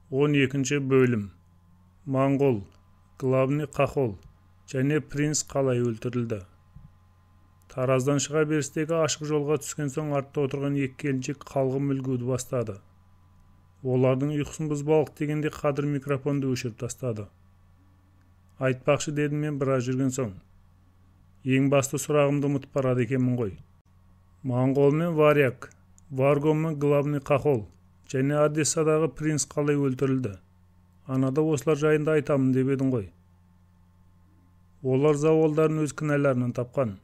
12 бөлім. Моңғол, главный қақол және принц қалай өлтірілді? Тараздан шыға берістегі ашық жолға түскен соң артта отырған екі келіншек қалғып мүлгуді бастады. Олардың ұйқысын бұзбалық дегенде Қадыр микрофонды өшіріп тастады. Айтпақшы, дедім мен біраз жүрген соң. Ең басты сұрағымды ұмытып барады екенмін ғой. Моңғол мен Варяг, Варго мен главный қақол және Одессадағы принц қалай өлтірілді? Анада осылар жайында айтамын деп едің ғой. Олар зауалдарын өз кінәларынан тапқан.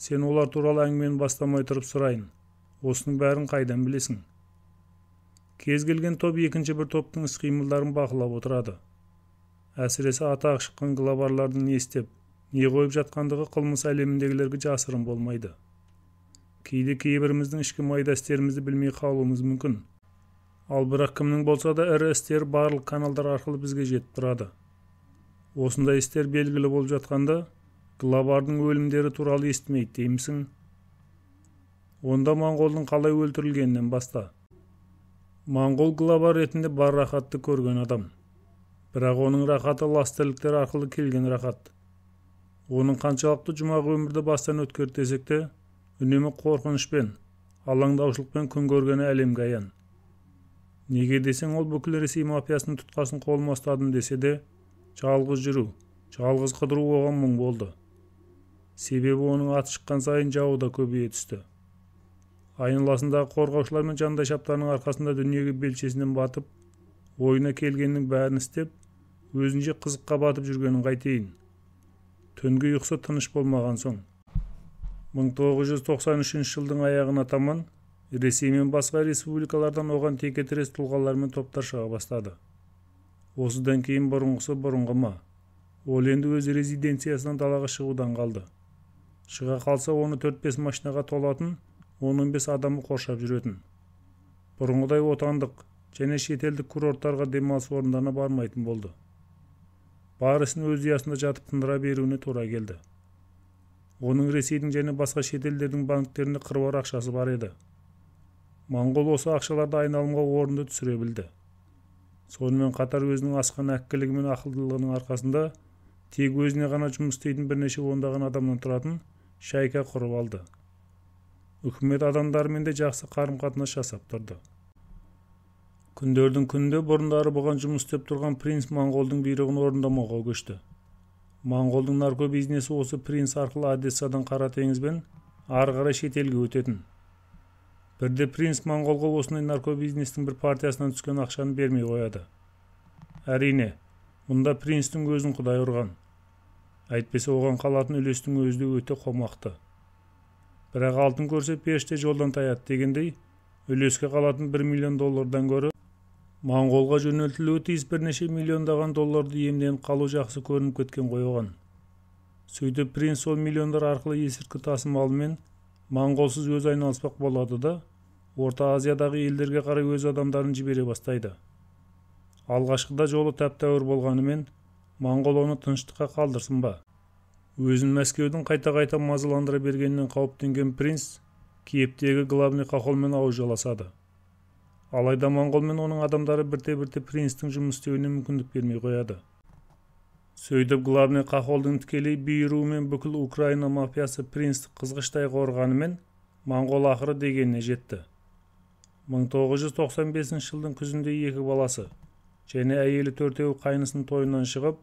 Сен олар туралы әңгімені бастамай тұрып сұрайын. Осының бәрін қайдан білесің? Кез келген топ екінші бір топтың іс-қимылдарын бақылап отырады. Әсіресе атағы шыққан главарлардың не істеп, не қойып жатқандығы қылмыс әлеміндегілерге жасырын болмайды. Кейде кейбіріміздің ішкі майда істерімізді білмей қалуымыз мүмкін. Ал бірақ кімнің болса да ірі істері барлық каналдар арқылы бізге жетіп тұрады. Осындай істер белгілі болып жатқанда, главардың өлімдері туралы естімейді деймісің? Онда моңғолдың қалай өлтірілгенінен баста. Моңғол главар ретінде бар рахатты көрген адам. Бірақ оның рахаты лас тірліктер арқылы келген рахат. Оның қаншалықты жұмақ өмірді бастан өткерді десек те, үнемі қорқынышпен, алаңдаушылықпен күн көргені әлемге аян. Неге десең, ол бүкіл Ресей мафиясының тұтқасын қолыма ұстадым десе де, жалғыз жүру, жалғыз қыдыру оған мұң болды. Себебі оның аты шыққан сайын жауы да көбейе түсті. Айналасындағы қорғаушылар мен жандайшаптарының арқасында дүниеге белшесінен батып, ойына келгеннің бәрін істеп, өзінше қызыққа батып жүргенін қайтейін. Түнгі ұйқысы тыныш болмаған соң. 1993 жылдың аяғына таман Ресей мен басқа республикалардан оған текетірес тұлғалар мен топтар шыға бастады. Осыдан кейін бұрынғысы бұрынғы ма? Ол енді өз резиденциясынан далаға шығудан қалды. Шыға қалса оны 4-5 машинаға толатын 10-15 адамы қоршап жүретін. Бұрынғыдай отандық және шетелдік курорттарға демалыс орындарына бармайтын болды. Бар ісін өз ұясында жатып тындыра беруіне тура келді. Оның Ресейдің және басқа шетелдердің банктерінде қыруар ақшасы бар еді. Моңғол осы ақшаларды айналымға орынды түсіре білді. Сонымен қатар өзінің асқан әккілігі мен ақылдылығының арқасында тек өзіне ғана жұмыс істейтін бірнеше ондаған адамнан тұратын шайка құрып алды. Үкімет адамдарымен де жақсы қарым-қатынас жасап тұрды. Күндердің күнінде бұрындары бұған жұмыс істеп тұрған принц моңғолдың бұйрығын орындамауға көшті. Моңғолдың наркобизнесі осы принц арқылы Одессадан Қара теңізбен ары қарай шетелге өтетін. Бірде принц моңғолға осындай наркобизнестің бір партиясынан түскен ақшаны бермей қояды. Әрине, мұнда принцтің өзін құдай ұрған. Әйтпесе оған қалатын үлестің өзі де өте қомақты. Бірақ алтын көрсе періште жолдан таяды дегендей, үлеске қалатын 1 миллион доллардан гөрі моңғолға жөнелтілуі тиіс бірнеше миллиондаған долларды иемденіп қалу жақсы көрініп кеткен ғой оған. Сөйтіп принц сол миллиондар арқылы есірткі тасымалымен моңғолсыз өз айналыспақ болады да, Орта Азиядағы елдерге қарай өз адамдарын жібере бастайды. Алғашқыда жолы тәп-тәуір болғанымен, моңғол оны тыныштыққа қалдырсын ба? Өзін Мәскеудің қайта-қайта мазаландыра бергенінен қауіптенген принц Киевтегі главный қақолмен ауыз жаласады. Алайда моңғол мен оның адамдары бірте-бірте принцтің жұмыс істеуіне мүмкіндік бермей қояды. Сөйтіп главный қақолдың тікелей бұйыруымен бүкіл Украина мафиясы принцті қызғыштай қорғанымен моңғол ақыры дегеніне жетті. 1995 жылдың күзінде екі баласы және әйелі төртеуі қайнысының тойынан шығып,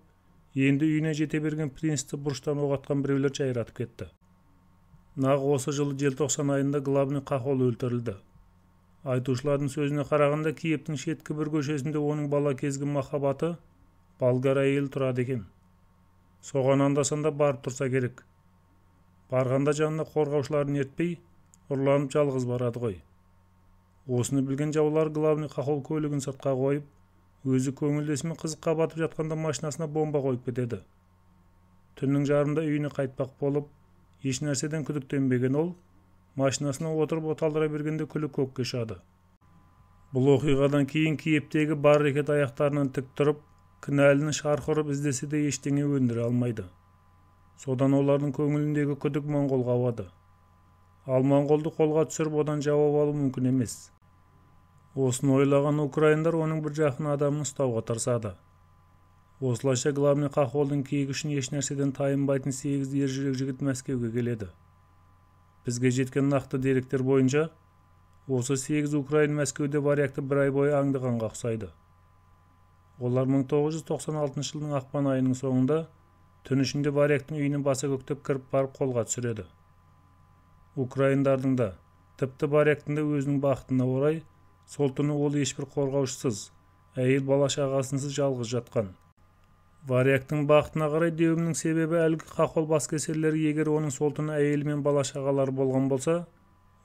енді үйіне жете берген принцті бұрыштан оқ атқан біреулер жайратып кетті. Нақ осы жылы желтоқсан айында главный қақол өлтірілді. Айтушылардың сөзіне қарағанда Киевтің шеткі бір көшесінде оның бала кезгі махаббаты болгар әйелі тұрады екен. Соған анда-санда барып тұрса керек. Барғанда жанына қорғаушыларын ертпей, ұрланып жалғыз барады ғой. Осыны білген жаулар главный қақол көлігін сыртқа қойып, өзі көңілдесімен қызыққа батып жатқанда машинасына бомба қойып кетеді. Түннің жарымында үйіне қайтпақ болып, еш нәрседен күдіктенбеген ол, машинасына отырып оталдыра бергенде күлі көкке ұшады. Бұл оқиғадан кейін Киевтегі бар рекет аяқтарынан тік тұрып, кінәліні шарқ ұрып іздесе де ештеңе өндіре алмайды. Содан олардың көңіліндегі күдік моңғолға ауады. Ал моңғолды қолға түсіріп одан жауап алу мүмкін емес. Осыны ойлаған украиндар оның бір жақын адамын ұстауға тырысады. Осылайша главный хохолдың кегі үшін ешнәрседен тайынбайтын 8 ержүрек жігіт Мәскеуге келеді. Бізге жеткен нақты деректер бойынша, осы 8 украин Мәскеуде Варягты бір ай бойы аңдығанға ұқсайды. Олар 1996 жылдың ақпан айының соңында түн ішінде Варягтың үйіне баса көктеп кіріп барып қолға түсіреді. Украиндардың да, тіпті Варягтың да өзінің бақытына орай, сол түні ол ешбір қорғаушысыз, әйел бала шағасынсыз жалғыз жатқан. Варягтың бақытына қарай деуімнің себебі әлгі хохол баскесерлері егер оның сол түні әйелі мен бала шағалары болған болса,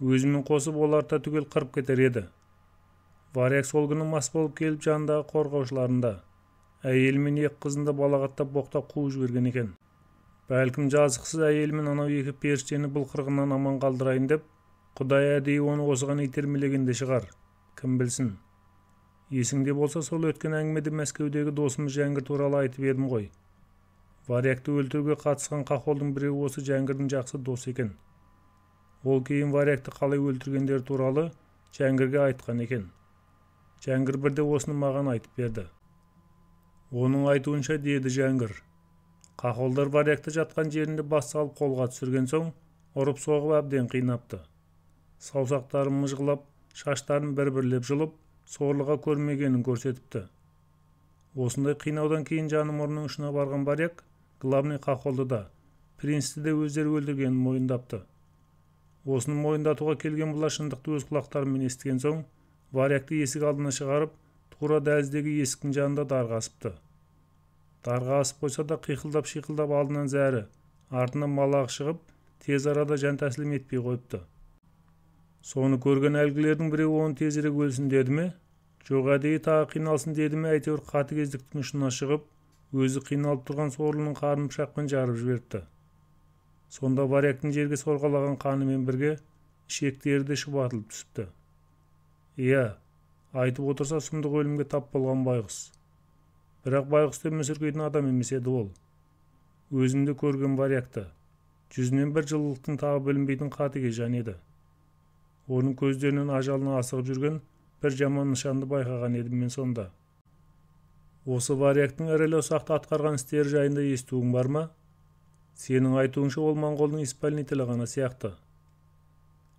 өзімен қосып оларды да түгел қырып кетер еді. Варяг сол күні мас болып келіп жанындағы қорғаушыларында, әйелі мен екі қызын да балағаттап боқтап қуып жіберген екен. Бәлкім жазықсыз әйелі мен анау екі періштені бұл қырғыннан аман қалдырайын деп, Құдай әдейі оны осыған итермелеген де шығар, кім білсін. Есіңде болса, сол өткен әңгімеде Мәскеудегі досымыз Жәңгір туралы айтып едім ғой. Варягты өлтіруге қатысқан хохолдың біреуі осы Жәңгірдің жақсы досы екен. Ол кейін Варягты қалай өлтіргендері туралы Жәңгірге айтқан екен. Жәңгір бірде осыны маған айтып берді. Оның айтуынша, деді Жәңгір, хохолдар Варягты жатқан жерінде бас салып қолға түсірген соң, ұрып соғып әбден қинапты. Саусақтарын мыжғылап, шаштарын бір-бірлеп жұлып, сорлыға көрмегенін көрсетіпті. Осындай қинаудан кейін жаны мұрнының ұшына барған Варяг главный хохолды да, принцті де өздері өлтіргенін мойындапты. Осыны мойындатуға келген бұлар шындықты өз құлақтарымен естіген соң, Варягты есік алдына шығарып, тура дәліздегі есіктің жанында дарға асыпты. Дарға асып қойса да қиқылдап-шиқылдап алдынан зәрі, артынан малағы шығып, тез арада жан тәсілім етпей қойыпты. Соны көрген әлгілердің біреуі оны тезірек өлсін деді ме, жоқ әдейі тағы қиналсын деді ме, әйтеуір қатыгездіктің ұшына шығып, өзі қиналып тұрған сорлының қарнын пышақпен жарып жіберіпті. Сонда Варягтың жерге сорғалаған қанымен бірге ішектері де шұбатылып түсіпті. Иә, айтып отырса сұмдық өлімге тап болған байғұс. Бірақ байғұс деп мүсіркейтін адам емес еді ол. Өзімді көрген Варягты, жүзінен бір жылылықтың тағы білінбейтін қатыгез жан еді. Оның көздерінен ажалына асығып жүрген бір жаман нышанды байқаған едім мен сонда. Осы Варягтың ірілі ұсақты атқарған істері жайында естуің бар ма? Сенің айтуыңша ол моңғолдың исполнителі ғана сияқты.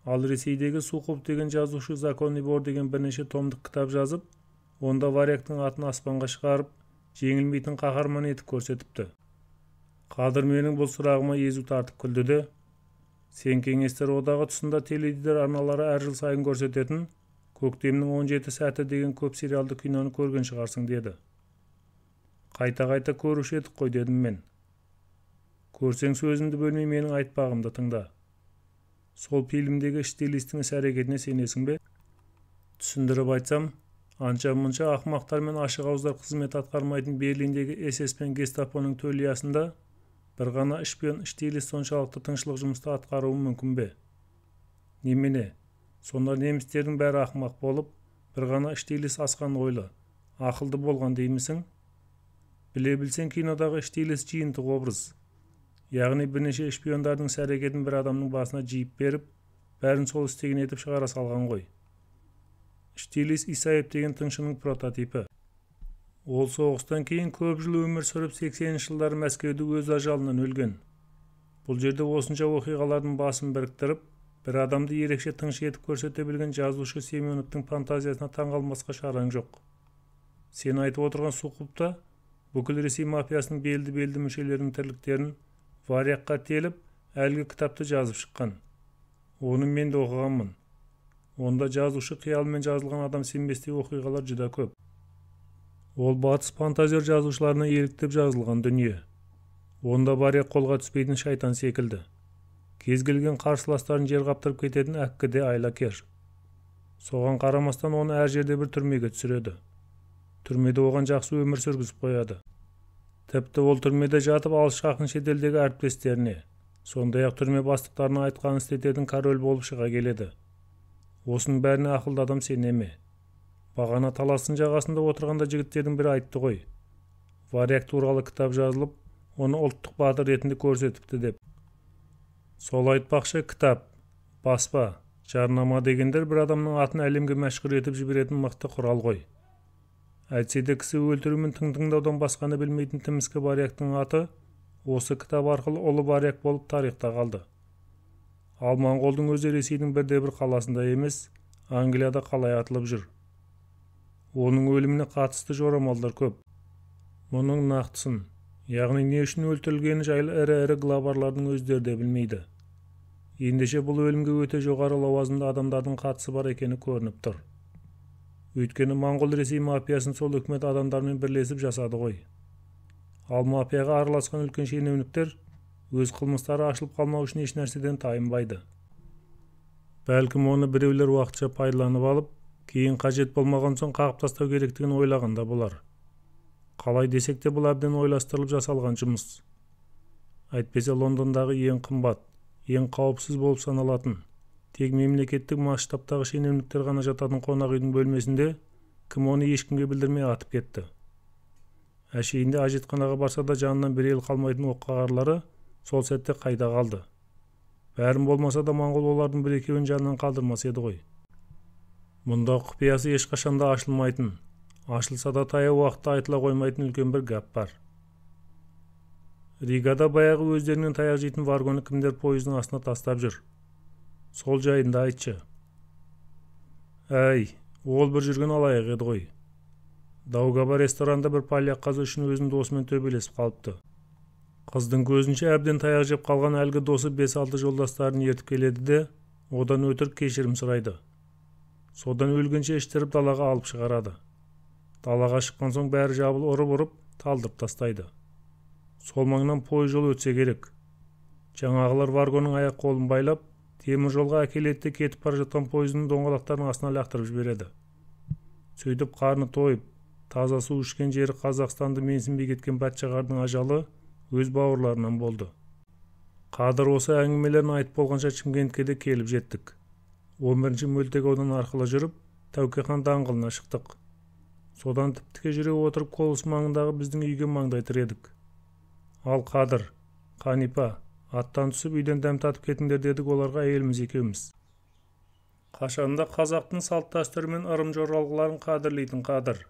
Ал Ресейдегі Сухов деген жазушы «Законный вор» деген бірнеше томдық кітап жазып, онда Варягтың атын аспанға шығарып, жеңілмейтін қаһарман етіп көрсетіпті. Қадыр менің бұл сұрағыма езу тартып күлді де, сен Кеңестер одағы тұсында теледидар арналары әр жыл сайын көрсететін «Көктемнің 17 сәті» деген көп сериалды киноны көрген шығарсың деді. Қайта-қайта көруші едік қой дедім мен. Көрсең сөзімді бөлмей менің айтпағымды тыңда. Сол фильмдегі Штирлицтің іс-әрекетіне сенесің бе? Түсіндіріп айтсам, анша-мұнша ақымақтар мен ашық ауыздар қызмет атқармайтын Берлиндегі СС пен Гестапоның төлиясында бір ғана шпион Штирлиц соншалықты тыңшылық жұмысты атқаруы мүмкін бе? Немене, сонда немістердің бәрі ақымақ болып, бір ғана Штирлиц асқан ойлы, ақылды болған деймісің? Біле білсең, кинодағы Штирлиц жиынтық образ. Яғни бірнеше шпиондардың іс-әрекетін бір адамның басына жиып беріп, бәрін сол істеген етіп шығара салған ғой. Штирлиц Исаев деген тыңшының прототипі. Ол соғыстан кейін көп жыл өмір сүріп 80-ші жылдары Мәскеуде өз ажалынан өлген. Бұл жерде осынша оқиғалардың басын біріктіріп, бір адамды ерекше тыңшы етіп көрсете білген жазушы Семеновтың фантазиясына таңғалмасқа шараң жоқ. Сен айтып отырған Сухов та бүкіл Ресей мафиясының белді-белді мүшелерінің тірліктерін Варягқа теліп, әлгі кітапты жазып шыққан. Оны мен де оқығанмын. Онда жазушы қиялымен жазылған адам сенбестей оқиғалар жүдә көп. Ол батыс фантазер жазушыларына еліктеп жазылған дүние. Онда Варяг қолға түспейтін шайтан секілді. Кез келген қарсыластарын жер қаптырып кететін әккі де айлакер. Соған қарамастан оны әр жерде бір түрмеге түсіреді. Түрмеде оған жақсы өмір сүргізіп қояды. Тіпті ол түрмеде жатып алыс жақын шетелдегі әріптестеріне, сондай-ақ түрме бастықтарына айтқанын істететін король болып шыға келеді. Осының бәріне ақылды адам сене ме? Бағана Таластың жағасында отырғанда жігіттердің бірі айтты ғой. Варяг туралы кітап жазылып, оны ұлттық батыр ретінде көрсетіпті деп. Сол айтпақшы кітап, баспа, Жарнама дегендер бір адамның атын әлемге мәшһүр етіп жіберетін мықты құрал ғой. Әйтсе де кісі өлтіру мен тың тыңдаудан басқаны білмейтін тіміскі варягтың аты осы кітап арқылы ұлы варяг болып тарихта қалды. Ал моңғолдың өзі Ресейдің бірде-бір қаласында емес, Англияда қалай атылып жүр. Оның өліміне қатысты жорамалдар көп. Мұның нақтысын, яғни не үшін өлтірілгені жайлы ірі-ірі главарлардың өздері де білмейді. Ендеше бұл өлімге өте жоғары лауазымды адамдардың қатысы бар екені көрініп тұр. Өйткені моңғол Ресей мафиясын сол үкімет адамдарымен бірлесіп жасады ғой. Ал мафияға араласқан үлкен шенеуніктер өз қылмыстары ашылып қалмау үшін еш нәрседен тайынбайды. Бәлкім оны біреулер уақытша пайдаланып алып, кейін қажет болмаған соң қағып тастау керектігін ойлаған да болар. Қалай десек те бұл әбден ойластырылып жасалған жұмыс. Әйтпесе Лондондағы ең қымбат, ең қауіпсіз болып саналатын, тек мемлекеттік масштабтағы шенеуніктер ғана жататын қонақ үйдің бөлмесінде кім оны ешкімге білдірмей атып кетті. Әшейінде әжетханаға барса да жанынан бір ел қалмайтын оққағарлары сол сәтте қайда қалды. Бәрін болмаса да моңғол олардың бір-екеуін жанынан қалдырмас еді ғой. Мұнда құпиясы ешқашанда ашылмайтын, ашылса да таяу уақытта айтыла қоймайтын үлкен бір гәп бар. Ригада баяғы өздерінен таяқ жейтін варгоны кімдер пойыздың астына тастап жүр. Сол жайында айтшы. Әй, ол бір жүрген алаяқ еді ғой. Даугаба ресторанда бір поляк қызы үшін өзінің досымен төбелесіп қалыпты. Қыздың көзінше әбден таяқ жеп қалған әлгі досы 5-6 жолдастарын ертіп келеді де, одан өтірік кешірім сұрайды. Содан өлгенше іштіріп далаға алып шығарады. Далаға шыққан соң бәрі жабыл ұрып-ұрып талдырып тастайды. Сол маңнан пойыз жол өтсе керек. Жаңағылар варгоның аяқ қолын байлап, темір жолға әкеледі де кетіп бара жатқан пойыздың доңғалақтарының астына лақтырып жібереді. Сөйтіп қарны тойып, таза су ішкен жері Қазақстанды менсінбей кеткен бәтшағардың ажалы өз бауырларынан болды. Қадыр осы әңгімелерін айтып болғанша Шымкентке де келіп жеттік. 11-ші мөлтек аудан арқылы жүріп, Тәуке хан даңғылына шықтық. Содан тіп-тіке жүре отырып Колос маңындағы біздің үйге маңдай тіредік. Ал Қадыр, Қанипа, аттан түсіп үйден дәм татып кетіңдер дедік оларға әйеліміз екеуміз. Қашанда қазақтың салт-дәстүрі мен ырым-жоралғыларын қадірлейтін Қадыр.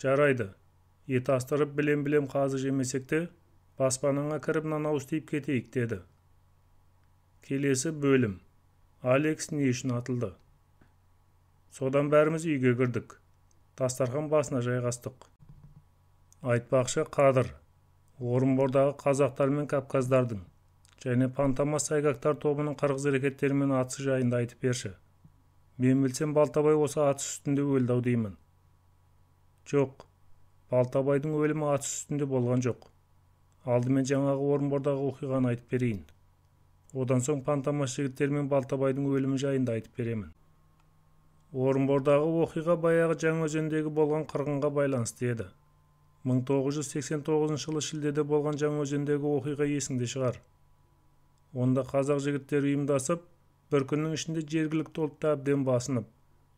Жарайды, ет астырып білем-білем қазы жемесек те, баспанаңа кіріп нан ауыз тиіп кетейік деді. Келесі бөлім. Алекс не үшін атылды? Содан бәріміз үйге кірдік. Дастархан басына жайғастық. Айтпақшы Қадыр, Орынбордағы қазақтар мен кавказдардың және Пантамас сайгактар тобының қырғыз әрекеттерімен атысы жайында айтып берші. Мен білсем Балтабай осы атыс үстінде өлді ау деймін. Жоқ, Балтабайдың өлімі атыс үстінде болған жоқ. Алдымен жаңағы Орынбордағы оқиғаны айтып берейін. Одан соң Пантамас жігіттерімен Балтабайдың өлімі жайында айтып беремін. Орынбордағы оқиға баяғы Жаңаөзендегі болған қырғынға байланысты еді. 1989 жылы шілдеде болған Жаңаөзендегі оқиға есіңде шығар. Онда қазақ жігіттері ұйымдасып, бір күннің ішінде жергілікті ұлтты әбден басынып,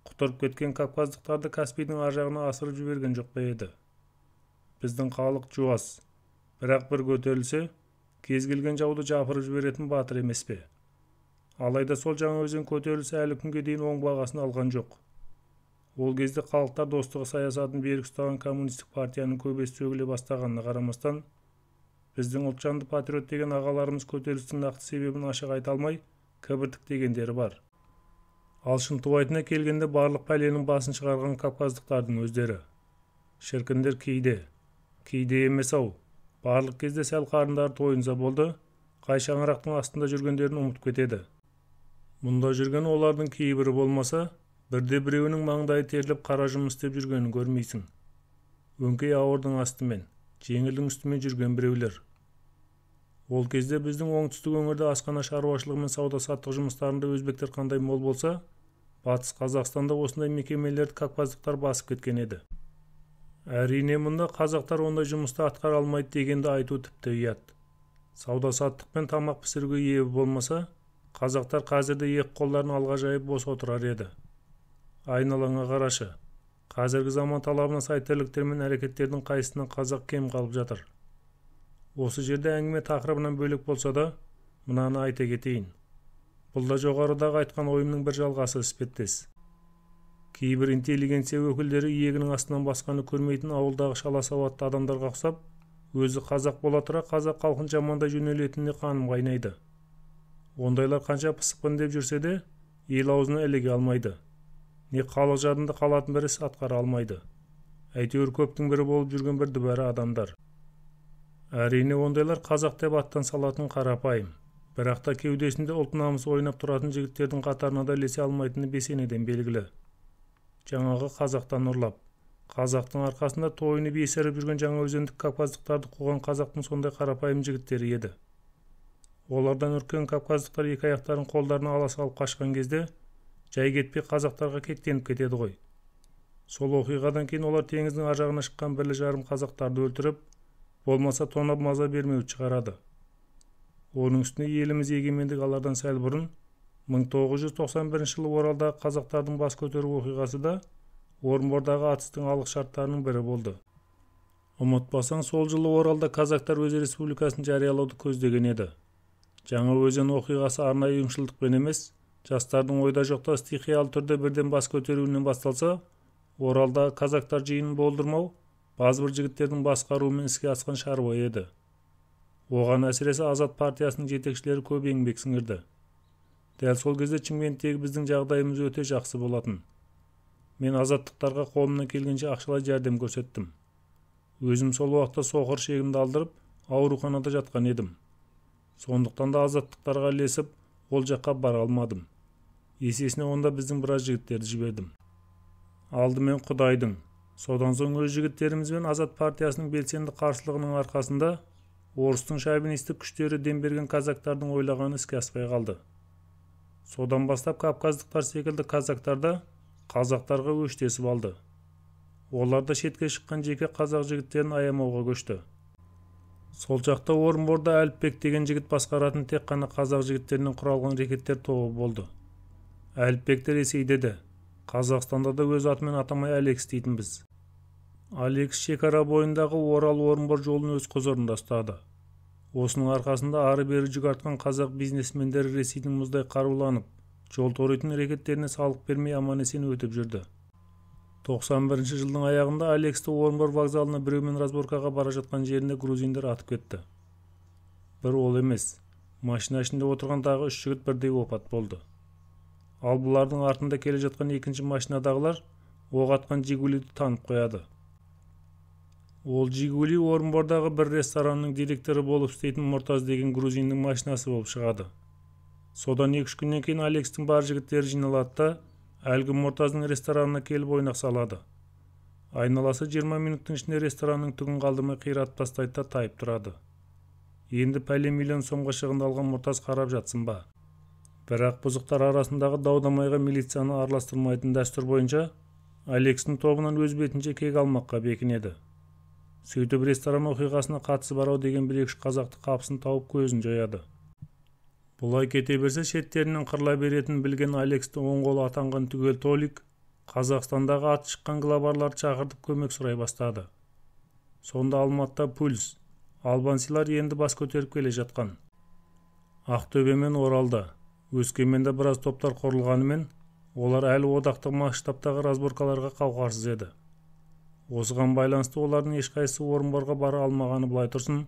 құтырып кеткен кавказдықтарды Каспийдің ар жағына асырып жіберген жоқ па еді. Біздің халық жуас, бірақ бір көтерілсе, кез келген жауды жапырып жіберетін батыр емес пе? Алайда сол Жаңаөзен көтерілісі әлі күнге дейін оң бағасын алған жоқ. Ол кезде халықтар достығы саясатын берік ұстаған коммунистік партияның көбесі сөгіле бастағанына қарамастан, біздің ұлтжанды патриот деген ағаларымыз көтерілістің нақты себебін ашық айта алмай, кібіртіктегендері бар. Ал шынтуайтына келгенде барлық пәленің басын шығарған кавказдықтардың өздері. Шіркіндер кейде, кейде емес ау, барлық кезде сәл қарындары тойынса болды, қай шаңырақтың астында жүргендерін ұмытып кетеді. Мұнда жүрген олардың кейбірі болмаса, бірде біреуінің маңдайы теріліп қара жұмыс істеп жүргенін көрмейсің. Өңкей ауырдың астымен, жеңілдің үстімен жүрген біреулер. Ол кезде біздің оңтүстік өңірде асхана шаруашылығы мен сауда-саттық жұмыстарында өзбектер қандай мол болса, Батыс Қазақстанда осындай мекемелерді кавказдықтар басып кеткен еді. Әрине мұнда қазақтар ондай жұмысты атқара алмайды дегенді айту тіпті ұят. Сауда-саттық пен тамақ пісіруге ебі болмаса, қазақтар қазірде екі қолдарын алға жайып бос отырар еді. Айналаңа қарашы, қазіргі заман талабына сай тірліктер мен әрекеттердің қайсысынан қазақ кем қалып жатыр. Осы жерде әңгіме тақырыбынан бөлек болса да, мынаны айта кетейін. Бұл да жоғарыдағы айтқан ойымның бір жалғасы іспеттес. Кейбір интеллигенция өкілдері иегінің астынан басқаны көрмейтін ауылдағы шала сауатты адамдарға ұқсап, өзі қазақ бола тұра қазақ халқын жамандай жөнелетініне қаным қайнайды. Ондайлар қанша пысықпын деп жүрсе де, ел аузына іліге алмайды. Не халық жадында қалатын бір іс атқара алмайды. Әйтеуір көптің бірі болып жүрген бір дүбәрі адамдар. Әрине ондайлар қазақ деп аттан салатын қарапайым. Бірақ та кеудесінде ұлт намысы ойнап тұратын жігіттердің қатарына да ілесе алмайтыны бесенеден белгілі. Жаңағы қазақтан ұрлап, қазақтың арқасында тойынып есіріп жүрген жаңаөзендік кавказдықтарды қуған қазақтың сондай қарапайым жігіттері еді. Олардан үріккен кавказдықтар екі аяқтарын қолдарына ала салып қашқан кезде жай кетпей қазақтарға кектеніп кетеді ғой. Сол оқиғадан кейін олар теңіздің ар жағына шыққан бірлі-жарым қазақтарды өлтіріп, болмаса тонап маза бермеуді шығарады. Оның үстіне еліміз егемендік алардан сәл бұрын 1991 жылы Оралдағы қазақтардың бас көтеру оқиғасы да Орынбордағы атыстың алғы шарттарының бірі болды. Ұмытпасаң, сол жылы Оралда казактар өз республикасын жариялауды көздеген еді. Жаңаөзен оқиғасы арнайы ұйымшылдықпен емес, жастардың ойда жоқта стихиялы түрде бірден бас көтеруінен басталса, Оралдағы казактар жиынын болдырмау базбір жігіттердің басқаруымен іске асқан шаруа еді. Оған әсіресе Азат партиясының жетекшілері көп еңбек сіңірді. Дәл сол кезде Шымкенттегі біздің жағдайымыз өте жақсы болатын. Мен азаттықтарға қолымнан келгенше ақшалай жәрдем көрсеттім. Өзім сол уақытта соқыр шегімді алдырып, ауруханада жатқан едім. Сондықтан да азаттықтарға ілесіп, ол жаққа бара алмадым. Есесіне онда біздің біраз жігіттерді жібердім. Алдымен Құдайдың, содан соң өз жігіттерімізбен Азат партиясының белсенді қарсылығының арқасында орыстың шовинистік күштері дем берген казактардың ойлағаны іске аспай қалды. Содан бастап кавказдықтар секілді казактар да қазақтарға өштесіп алды. Олар да шетке шыққан жеке қазақ жігіттерін аямауға көшті. Сол жақта Орынборда Әліпбек деген жігіт басқаратын тек қана қазақ жігіттерінен құралған рекеттер тобы болды. Әліпбекті Ресейде де, Қазақстанда да өз атымен атамай Алекс дейтінбіз. Алекс шекара бойындағы Орал-Орынбор жолын өз құзырында ұстады. Осының арқасында ары-бері жүк артқан қазақ бизнесмендері Ресейдің мұздай қаруланып, жол торитын рекеттеріне салық бермей аман-есен өтіп жүрді. 91 жылдың аяғында Алексті Орынбор вокзалына біреумен разборкаға бара жатқан жерінде грузиндер атып кетті. Бір ол емес, машина ішінде отырған тағы 3 жігіт бірдей опат болды. Ал бұлардың артында келе жатқан екінші машинадағылар оқ атқан Жигулиді танып қояды. Ол Жигули Орынбордағы бір ресторанның директоры болып істейтін Мұртаз деген грузиннің машинасы болып шығады. Содан 2-3 күннен кейін Алекстің бар жігіттері жиналады да, әлгі Мұртаздың ресторанына келіп ойнақ салады. Айналасы 20 минуттың ішінде ресторанның түгін қалдырмай қиратып тастайды да тайып тұрады. Енді пәле миллион сомға шығындалған Мұртаз қарап жатсын ба? Бірақ бұзықтар арасындағы дау-дамайға милицияны араластырмайтын дәстүр бойынша Алекстің тобынан өз бетінше кек алмаққа бекінеді. Сөйтіп ресторан оқиғасына қатысы бар ау деген бір-екі қазақты қапысын тауып көзін жояды. Бұлай кете берсе шеттерінен қырыла беретінін білген Алексті оң қолы атанған түгел Толик Қазақстандағы аты шыққан главарларды шақыртып көмек сұрай бастады. Сонда Алматыда Пульс, албансилар енді бас көтеріп келе жатқан. Ақтөбе мен Оралда, Өскеменде біраз топтар құрылғанымен, олар әлі одақтық масштабтағы разборкаларға қауқарсыз еді. Осыған байланысты олардың ешқайсысы Орынборға бара алмағаны былай тұрсын,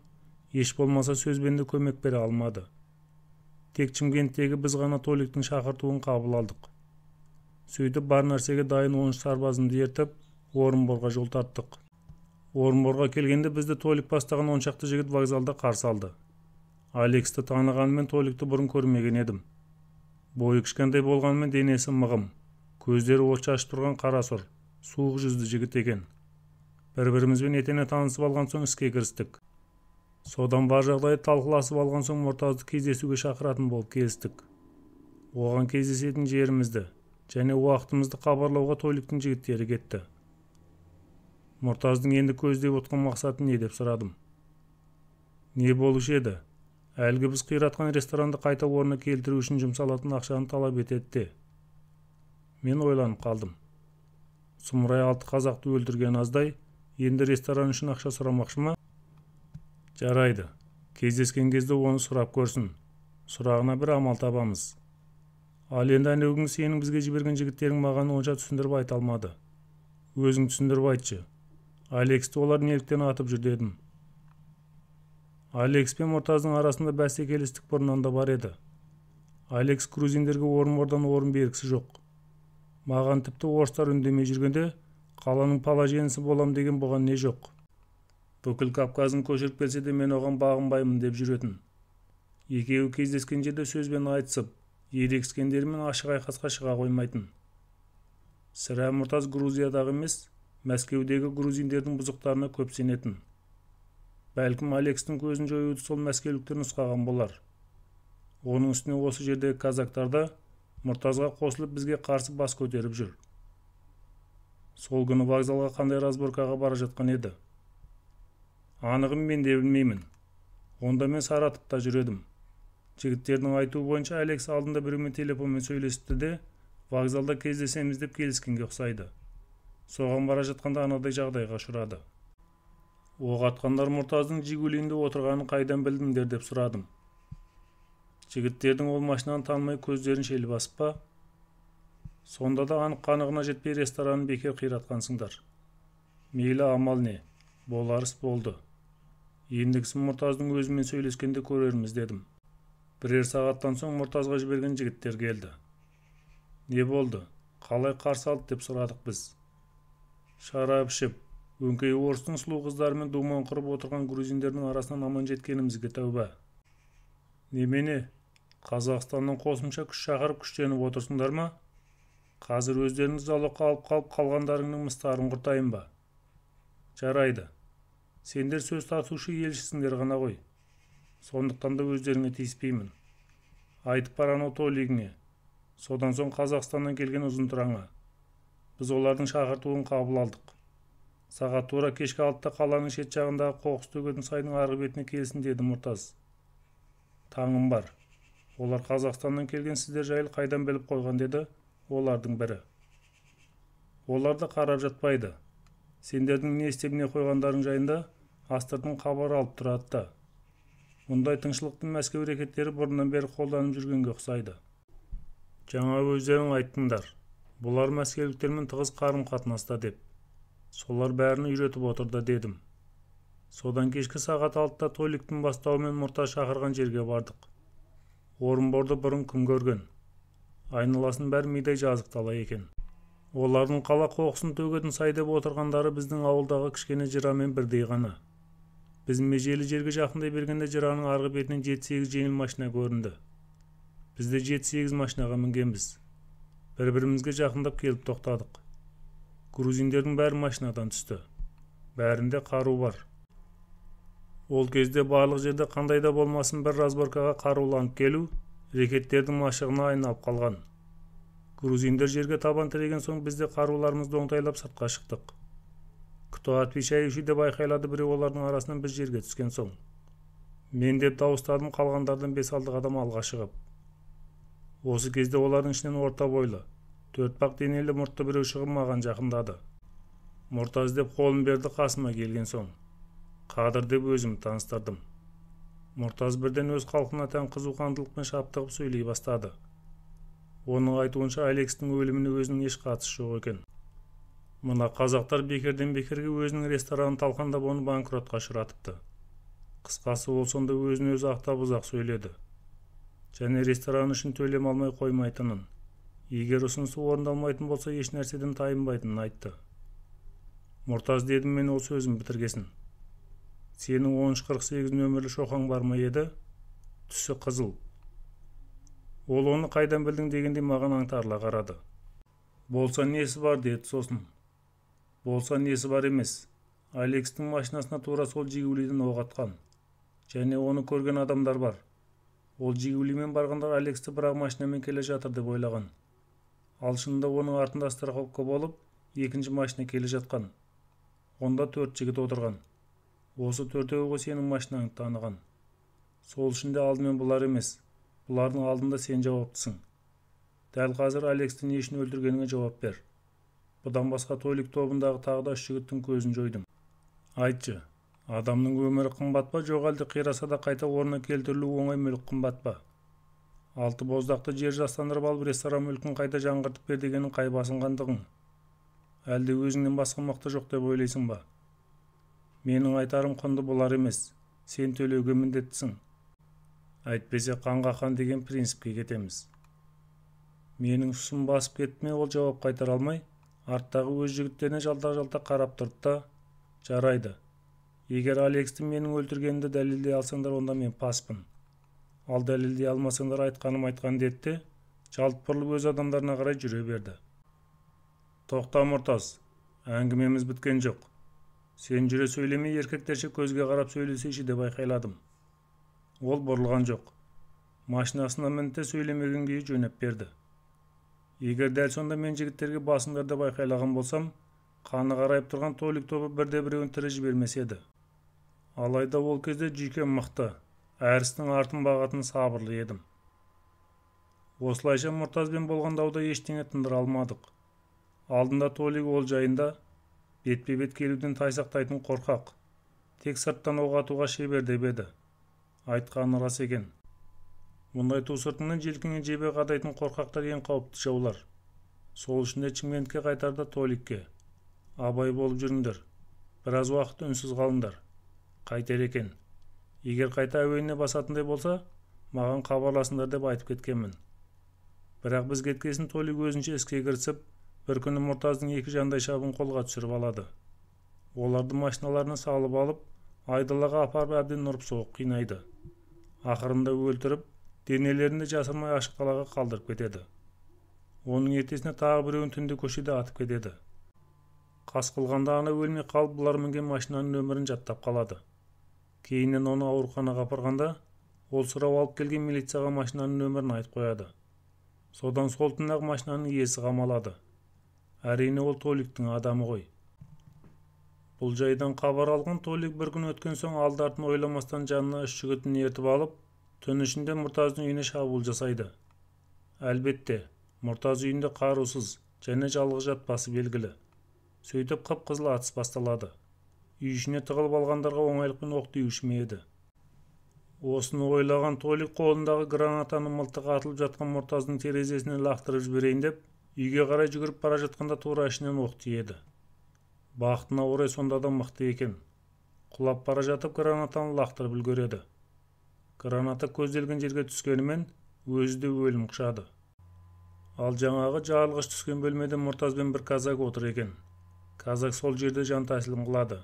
еш болмаса сөзбен де көмек бере алмады. Тек Шымкенттегі біз ғана Толиктің шақыртуын қабыл алдық. Сөйтіп бар нәрсеге дайын 13 сарбазымды ертіп, Орынборға жол тарттық. Орынборға келгенде бізді Толик бастаған 10 шақты жігіт вокзалда қарсы алды. Алексті танығанымен Толикті бұрын көрмеген едім. Бойы кішкентай болғанымен денесі мығым, көздері от шашып тұрған қара сұр, суық жүзді жігіт екен. Бір-бірімізбен етене танысып алған соң іске кірістік. Содан бар жағдайды талқыласып алған соң Мұртазды кездесуге шақыратын болып келістік. Оған кездесетін жерімізді және уақытымызды хабарлауға Толиктің жігіттері кетті. Мұртаздың енді көздеп отқан мақсаты не деп сұрадым. Не болушы еді? Әлгі біз қиратқан ресторанды қайта орнына келтіру үшін жұмсалатын ақшаны талап етеді де. Мен ойланып қалдым. Сұмырай 6 қазақты өлтірген аздай, енді ресторан үшін ақша сұрамақшы ма? Жарайды, кездескен кезде оны сұрап көрсін. Сұрағына бір амал табамыз. Ал енді әнеугүнгі сенің бізге жіберген жігіттерің маған онша түсіндіріп айта алмады. Өзің түсіндіріп айтшы. Алексті олар неліктен атып жүр дедім. Алекс пен Мұртаздың арасында бәсекелестік бұрыннан да бар еді. Алекс грузиндерге Орынбордан орын бергісі жоқ. Маған тіпті орыстар үндемей жүргенде қаланың положениесі болам деген бұған не жоқ. Бүкіл Кавказын көшіріп келсе де мен оған бағынбаймын деп жүретін. Екеуі кездескен жерде сөзбен айтысып, ерегіскендерімен ашық айқасқа шыға қоймайтын. Сірә Мұртаз Грузиядағы емес, Мәскеудегі грузиндердің бұзықтарына көп сенетін. Бәлкім Алекстің көзін жоюды сол мәскеуліктер нұсқаған болар. Оның үстіне осы жердегі казактар да Мұртазға қосылып бізге қарсы бас көтеріп жүр. Сол күні вокзалға қандай разборкаға бара жатқан еді? Анығын мен де білмеймін. Онда мен Саратовта жүр едім. Жігіттердің айтуы бойынша Алекс алдында біреумен телефонмен сөйлесіпті де, вокзалда кездесеміз деп келіскенге ұқсайды. Соған бара жатқанда анадай жағдайға ұшырады. Оқ атқандар Мұртаздың Жигулиінде отырғанын қайдан білдіңдер деп сұрадым. Жігіттердің ол машинаны танымай көздерін шел басып па? Сонда да анық қанығына жетпей ресторанын бекер қиратқансыңдар. Мейлі, амал не, болар іс болды. Ендігісін Мұртаздың өзімен сөйлескенде көрерміз дедім. Бірер сағаттан соң Мұртазға жіберген жігіттер келді. Не болды? Қалай қарсы алды деп сұрадық біз. Шарап ішіп, өңкей орыстың сұлу қыздарымен думан құрып отырған грузиндердің арасынан аман жеткенімізге тәуба. Немене, Қазақстаннан қосымша күш шақырып күштеніп отырсыңдар ма? Қазір өздеріңіз залогқа алып қалып қалғандарыңның мыстарын құртайын ба? Жарайды. Сендер сөз тасушы елшісіңдер ғана ғой. Сондықтан да өздеріңе тиіспеймін. Айтып бар анау Толигіңе. Содан соң Қазақстаннан келген ұзынтұраңа. Біз олардың шақыртуын қабыл алдық. Сағат тура кешкі 6-да қаланың шет жағындағы қоқыс төгетін сайдың арғы бетіне келсін деді Мұртаз. Таңым бар. Олар Қазақстаннан келген сіздер жайлы қайдан біліп қойған деді олардың бірі. Олар да қарап жатпайды. Сендердің не істеп не қойғандарың жайында астыртын хабар алып тұрады да. Мұндай тыңшылықты Мәскеу рекеттері бұрыннан бері қолданып жүргенге ұқсайды. Жаңа өздерің айттыңдар. Бұлар мәскеуліктермен тығыз қарым-қатынаста деп. Солар бәрін үйретіп отырды дедім. Содан кешкі сағат 6-да Толиктің бастауымен Мұртаз шақырған жерге бардық. Орынборды бұрын кім көрген? Айналасын бәрі мидай жазық дала екен. Олардың қала қоқысын төгетін сай деп отырғандары біздің ауылдағы кішкене жырамен бірдей ғана. Біз межелі жерге жақындай бергенде жыраның арғы бетінен 7-8 жеңіл машина көрінді. Біз де 7-8 машинаға мінгенбіз. Бір-бірімізге жақындап келіп тоқтадық. Грузиндердің бәрі машинадан түсті. Бәрінде қару бар. Ол кезде барлық жерде қандай да болмасын бір разборкаға қаруланып келу рекеттердің машығына айналып қалған. Грузиндер жерге табан тіреген соң біз де қаруларымызды оңтайлап сыртқа шықтық. Кто отвечающий деп айқайлады біреу олардың арасынан біз жерге түскен соң. Мен деп дауыстадым, қалғандардан 5-6 адам алға шығып. Осы кезде олардың ішінен орта бойлы, төртпақ денелі мұртты біреу шығып маған жақындады. Мұртаз деп қолын берді қасыма келген соң. Қадыр деп өзім таныстырдым. Мұртаз бірден өз халқына тән қызуқандылықпен шаптығып сөйлей бастады. Оның айтуынша Алекстің өліміне өзінің еш қатысы жоқ екен. Мына қазақтар бекерден бекерге өзінің ресторанын талқандап оны банкротқа ұшыратыпты. Қысқасы ол сонда өзін өзі ақтап ұзақ сөйледі. Және ресторан үшін төлем алмай қоймайтынын, егер ұсынысы орындалмайтын болса еш нәрседен тайынбайтынын айтты. Мұртаз дедім мен ол сөзін бітіргесін. Сенің 1348 нөмірлі шоқаң бар ма еді? Түсі қызыл. Ол оны қайдан білдің дегендей маған аңтарыла қарады. Болса несі бар деді сосын. Болса несі бар емес. Алекстің машинасына тура сол Жигулиден оқ атқан. Және оны көрген адамдар бар. Ол Жигулимен барғандар Алексті бірақ машинамен келе жатыр деп ойлаған. Ал шынында оның артында страховка болып, екінші машина келе жатқан. Онда 4 жігіт отырған. Осы төртеуі ғой сенің машинаңды таныған. Сол үшін де алдымен бұлар емес, бұлардың алдында сен жауаптысың. Дәл қазір Алексті не үшін өлтіргеніңе жауап бер. Бұдан басқа Толик тобындағы тағы да 3 жігіттің көзін жойдым. Айтшы, адамның өмірі қымбат па, жоқ әлде қираса да қайта орнына келтірілуі оңай мүлік қымбат па? Алты боздақты жер жастандырып алып, ресторан мүлкін қайта жаңғыртып бер дегенің қай басынғандығың? Әлде өзіңнен басқа мықты жоқ деп ойлайсың ба? Менің айтарым құнды болар емес, сен төлеуге міндеттісің. Әйтпесе қанға қан деген принципке кетеміз. Менің сұсым басып кетті ме, ол жауап қайтара алмай, арттағы өз жігіттеріне жалтақ-жалтақ қарап тұрды да, жарайды. Егер Алексті менің өлтіргенімді дәлелдей алсаңдар, онда мен паспын. Ал дәлелдей алмасаңдар, айтқаным айтқан деді де, жалт бұрылып өз адамдарына қарай жүре берді. Тоқта, Мұртаз, әңгімеміз біткен жоқ. Сен жүре сөйлемей, еркектерше көзге қарап сөйлесейші деп айқайладым. Ол бұрылған жоқ. Машинасына мінді, сөйлемеген күйі жөнеп берді. Егер дәл сонда мен жігіттерге басыңдар деп айқайлаған болсам, қаны қарайып тұрған Толик тобы бірде-біреуін тірі жібермес еді. Алайда ол кезде жүйкем мықты, әрістің артын бағатын сабырлы едім. Осылайша Мұртазбен болған дауда ештеңе тындыра алмадық. Алдында Толик ол жайында бетпе-бет келуден тайсақтайтын қорқақ, тек сырттан оқ атуға шебер деп еді. Айтқаны рас екен. Мұндай ту сыртыңнан желкеңе жебе қадайтын қорқақтар ең қауіпті жаулар. Сол үшін де Шымкентке қайтарда Толикке: абай болып жүріңдер, біраз уақыт үнсіз қалыңдар. Қайтер екен. Егер қайта әуеніне басатындай болса, маған хабарласыңдар деп айтып кеткенмін. Бірақ біз кеткесін Толик өзінше іске кірісіп, бір күні Мұртаздың екі жандай шабын қолға түсіріп алады. Оларды машиналарына салып алып, айдалаға апарып әбден ұрып соғып қинайды. Ақырында өлтіріп, денелерін де жасырмай ашық далаға қалдырып кетеді. Оның ертесіне тағы біреуін түнде көшеде атып кетеді. Қас қылғанда ана өлмей қалып, бұлар мінген машинаның нөмірін жаттап қалады. Кейіннен оны ауруханаға апарғанда, ол сұрау алып келген милицияға машинаның нөмірін айтып қояды. Содан сол түні-ақ машинаның иесі қамалады. Әрине, ол Толиктің адамы ғой. Бұл жайдан хабар алған Толик бір күн өткен соң алды-артын ойламастан жанына үш жігітін ертіп алып, түн ішінде Мұртаздың үйіне шабуыл жасайды. Әлбетте, Мұртаз үйінде қарусыз және жалғыз жатпасы белгілі. Сөйтіп қып-қызыл атыс басталады. Үй ішіне тығылып алғандарға оңайлықпен оқ тиюші ме еді. Осыны ойлаған Толик қолындағы гранатаны мылтығы атылып жатқан Мұртаздың терезесіне лақтырып жіберейін деп, үйге қарай жүгіріп бара жатқанда тура ішінен оқ тиеді. Бақытына орай сонда да мықты екен. Құлап бара жатып гранатаны лақтырып үлгереді. Граната көзделген жерге түскенімен өзі де өлім құшады. Ал жаңағы жарылғыш түскен бөлмеде Мұртазбен бір казак отыр екен. Казак сол жерде жан тәсілім қылады.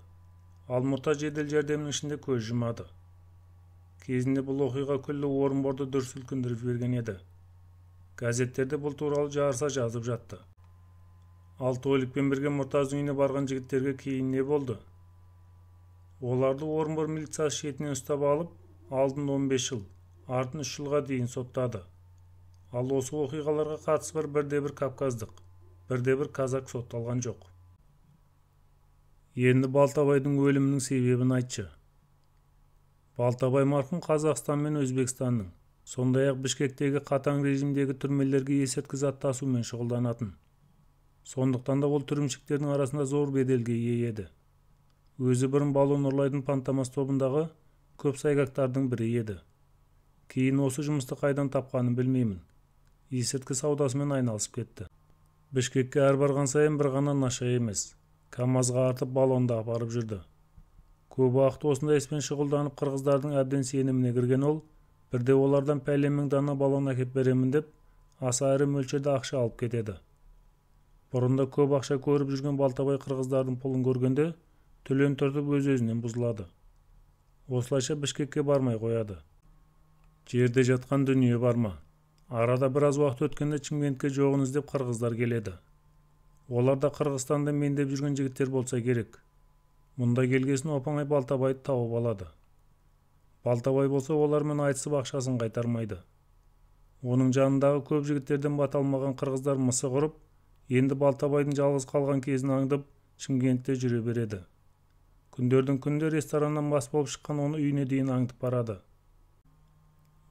Ал Мұртаз жедел жәрдемнің ішінде көз жұмады. Кезінде бұл оқиға күллі Орынборды дүр сілкіндіріп жіберген еді. Газеттерде бұл туралы жарыса жазып жатты. Ал Толикпен бірге Мұртаздың үйіне барған жігіттерге кейін не болды? Оларды Орынбор милициясы шетінен ұстап алып, алдын 15 жыл, артын 3 жылға дейін соттады. Ал осы оқиғаларға қатысы бар бірде-бір кавказдық, бірде-бір казак сотталған жоқ. Енді Балтабайдың өлімінің себебін айтшы. Балтабай марқұм Қазақстан мен Өзбекстанның, сондай-ақ Бішкектегі қатаң режимдегі түрмелерге есірткі зат тасумен шұғылданатын. Сондықтан да ол түрімшіктердің арасында зор беделге ие еді. Өзі бұрын баллон ұрлайтын Пантамас тобындағы көп сайгактардың бірі еді. Кейін осы жұмысты қайдан тапқанын білмеймін. Есірткі саудасымен айналысып кетті. Бішкекке әр барған сайын бір ғана наша емес, КамАЗға артып баллонды апарып жүрді. Көп уақыт осындай іспен шұғылданып қырғыздардың әбден сеніміне кірген ол, бірде олардан пәлен мың дана баллон әкеп беремін деп, аса ірі мөлшерде ақша алып кетеді. Бұрында көп ақша көріп жүрген Балтабай қырғыздардың пұлын көргенде түлен түртіп өз-өзінен бұзылады. Осылайша Бішкекке бармай қояды. Жерде жатқан дүние бар ма? Арада біраз уақыт өткенде Шымкентке жоғын іздеп қырғыздар келеді. Олар да Қырғызстанда мен деп жүрген жігіттер болса керек. Мұнда келгесін оп-оңай Балтабайды тауып алады. Балтабай болса олармен айтысып ақшасын қайтармайды. Оның жанындағы көп жігіттерден бата алмаған қырғыздар мысы құрып, енді Балтабайдың жалғыз қалған кезін аңдып, Шымкентте жүре береді. Күндердің күнде рестораннан мас болып шыққан оны үйіне дейін аңдып барады.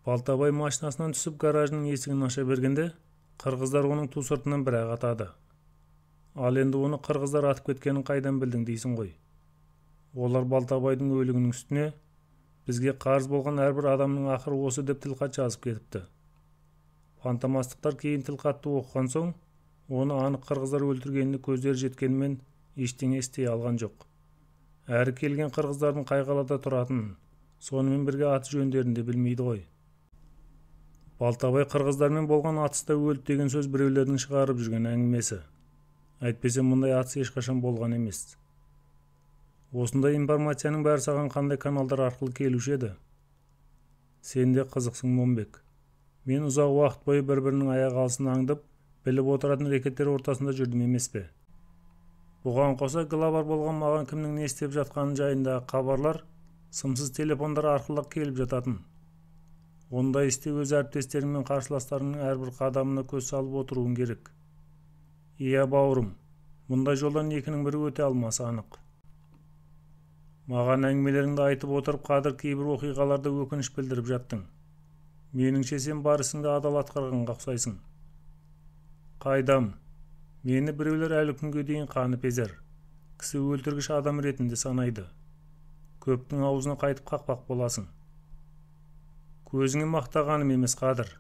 Балтабай машинасынан түсіп гаражының есігін аша бергенде, қырғыздар оның ту сыртынан бір-ақ атады. Ал енді оны қырғыздар атып кеткенін қайдан білдің дейсің ғой. Олар Балтабайдың өлігінің үстіне бізге қарыз болған әрбір адамның ақыры осы деп тілхат жазып кетіпті. Фантомастықтар кейін тілхатты оқыған соң, оны анық қырғыздар өлтіргеніне көздері жеткенімен ештеңе істей алған жоқ. Әрі келген қырғыздардың қай қалада тұратынын, сонымен бірге аты жөндерін де білмейді ғой. Балтабай қырғыздармен болған атыста өлді деген сөз біреулердің шығарып жүрген әңгімесі. Әйтпесе мұндай атыс ешқашан болған емес. Осындай информацияның бәрі саған қандай каналдар арқылы келуші еді? Сен де қызықсың, Момбек. Мен ұзақ уақыт бойы бір-бірінің аяқ алысын аңдып, біліп отыратын рэкеттер ортасында жүрдім емес пе? Бұған қоса главар болған маған кімнің не істеп жатқаны жайындағы хабарлар сымсыз телефондар арқылы келіп жататын. Ондай істе өз әріптестерің мен қарсыластарыңның әрбір қадамына көз салып отыруың керек. Иә, бауырым, мұндай жолдан екінің бірі өте алмасы анық. Маған әңгімелеріңді айтып отырып, Қадыр, кейбір оқиғаларда өкініш білдіріп жаттың. Меніңше, сен бар ісіңді адал атқарғанға ұқсайсың. Қайдам, мені біреулер әлі күнге дейін қаныпезер, кісі өлтіргіш адам ретінде санайды. Көптің аузына қайтып қақпақ боласың. Көзіңе мақтағаным емес, Қадыр.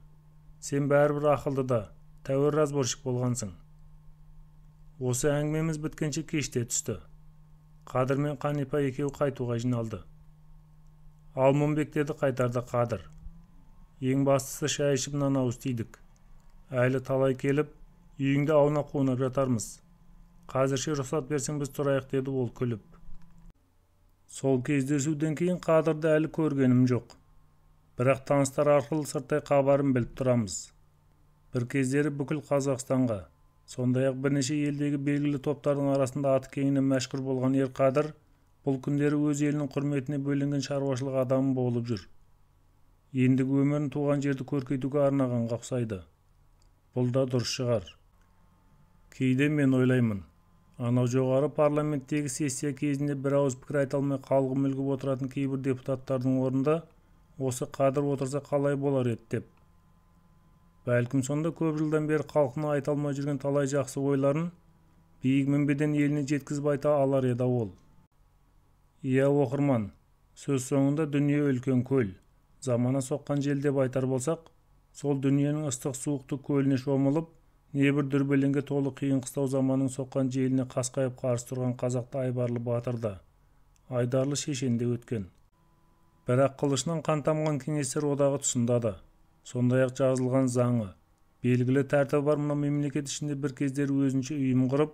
Сен бәрібір ақылды да, тәуір разборщик болғансың. Осы әңгімеміз біткенше кеште түсті. Қадыр мен Қанипа екеуі қайтуға жиналды. Ал Момбек, деді қайтарда Қадыр. Ең бастысы шай ішіп нан ауыз тидік. Әлі талай келіп, үйіңде аунап қунап жатармыз. Қазірше рұқсат берсең біз тұрайық, деді ол күліп. Сол кездесуден кейін Қадырды әлі көргенім жоқ. Бірақ таныстар арқылы сырттай хабарын біліп тұрамыз. Бір кездері бүкіл Қазақстанға, сондай-ақ бірнеше елдегі белгілі топтардың арасында аты кеңінен мәшһүр болған ер Қадыр бұл күндері өз елінің құрметіне бөленген шаруашылық адамы болып жүр. Ендігі өмірін туған жерді көркейтуге арнағанға ұқсайды. Бұл да дұрыс шығар. Кейде мен ойлаймын, анау жоғары парламенттегі сессия кезінде бір ауыз пікір айта алмай қалғып мүлгіп отыратын кейбір депутаттардың орнында осы Қадыр отырса қалай болар еді деп. Бәлкім сонда көп жылдан бері халқына айта алмай жүрген талай жақсы ойларын биік мінбеден еліне жеткізіп айта алар еді ол. Иә, оқырман, сөз соңында дүние үлкен көл, замана соққан жел деп айтар болсақ, сол дүниенің ыстық суықты көліне шомылып, небір дүрбелеңге толы қиын қыстау заманның соққан желіне қасқайып қарсы тұрған қазақты айбарлы батыр да, айдарлы шешен де өткен. Бірақ қылышынан қан тамған кеңестер одағы тұсында да, сондай-ақ жазылған заңы, белгілі тәртібі бар мына мемлекет ішінде бір кездері өзінше ұйым құрып,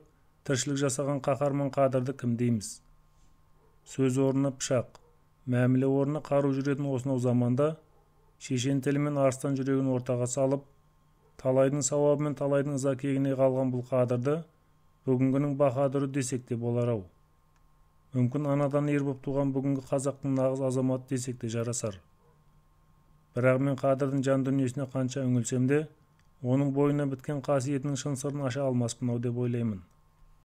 тіршілік жасаған қаһарман Қадырды кім дейміз? Сөз орнына пышақ, мәміле орнына қару жүретін осынау заманда шешен тілімен арыстан жүрегін ортаға салып, талайдың сауабы мен талайдың ыза кегіне қалған бұл Қадырды бүгінгінің баһадүрі десек те болар-ау. Мүмкін анадан ер боп туған бүгінгі қазақтың нағыз азаматы десек те жарасар. Бірақ мен Қадырдың жан дүниесіне қанша үңілсем де, оның бойына біткен қасиетінің шын сырын аша алмаспын-ау деп ойлаймын.